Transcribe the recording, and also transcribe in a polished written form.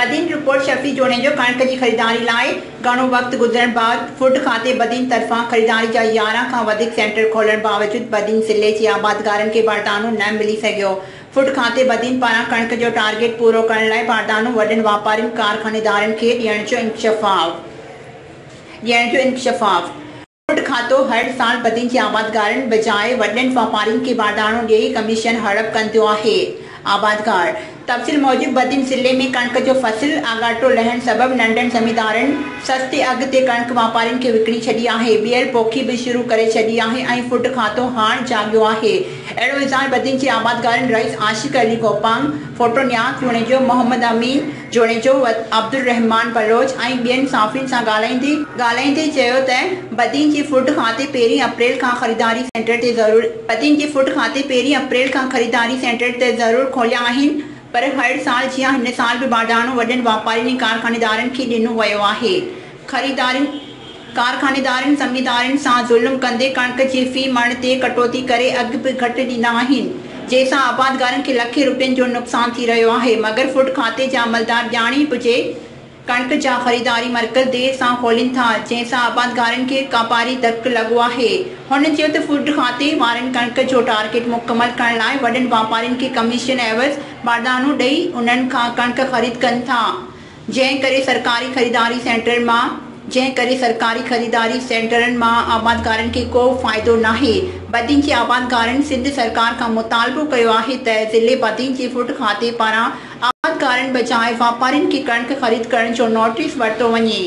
Badin, report, Shafi Junejo, ڪڻڪ جي خريداري لاء گهڻو وقت گذرڻ بعد فوڊ کاتي بدين طرفان خريداري جا 11 کان وڌيڪ سينٽر کولڻ باوجود بدين ضلعي جي آبادگارن کي باردانو نه ملي سگهيو. فوڊ کاتي بدين پاران ڪڻڪ جو ٽارگيٽ پورو ڪرڻ لاء باردانو وڏن واپارين ڪارخانيدارن کي ڏيڻ جو انڪشاف. فوڊ کاتو هر سال بدين جي آبادگارن بجاء وڏن واپارين کي بارداڻو ڏئي ڪميشن هڙپ ڪندو آهي. آبادگار. تفصيل موجب بدين ضلعي ۾ ڪڻڪ جو فصل آڳاٽو لهڻ سبب ننڍن زميندارن سستي اگهه تي ڪڻڪ واپارين کي وڪڻي ڇڏي آهي، ٻيهر پوکي به شروع ڪري ڇڏي آهي ۽ فوڊ کاتو هاڻ جاڳيو آهي. اهڙو اظهار بدين جي آبادگارن رئيس عاشق علي گوپانگ، فوٽو نياز جوڻيجو، محمد امين جوڻيجو، عبدالرحمان بلوچ ۽ ٻين صحافين سان ڳالهائيندي ڳالهائيندي چيو ته بدين جي فوڊ کاتي پهرين اپريل کان خريداري سينٽر تي ضرور بدين جي فوڊ کاتي پهرين اپريل کان خريداري سينٽر ته ضرور کوليا آهن پر هر سال جيان هن سال به بارداڻو وڏن واپارين ۽ ڪارخانيدارن کي ڏنو ويو آهي خريدارين ڪارخانيدارن زميندارن سان ظلم ڪندي ڪڻڪ جي في مڻ تي ڪٽوتي ڪري اگهه به گهٽ ڏيندا آهن جنهن سان آبادگارن کي لکين روپين جو نقصان ٿي رهيو آهي مگر فوڊ کاتي جا عملدار ڄاڻي ٻجهي ڪڻڪ جا خريداري مرڪز دير سان کولين ٿا جنهن سان آبادگارن کي ڪاپاري ڌڪ لڳو آهي هن چيو ته فوڊ کاتي وارن ڪڻڪ جو ٽارگيٽ مڪمل ڪرڻ لاء وڏن واپارين کي ڪميشن عيوض باردانو ڏئي انهن کان ڪڻڪ خريد ڪن ٿا جنهن ڪري سرڪاري خريداري سينٽرن مان جنهن ڪري سرڪاري خريداري سينٽرن مان آبادگارن کي ڪو فائدو ناهي. بدين جي آبادگارن سنڌ سرڪار کان مطالبو ڪيو آهي ته ضلعي بدين جي فوڊ کاتي پاران آبادگارن بجاء واپارين کي ڪڻڪ خريد ڪرڻ جو نوٽيس ورتو وڃي.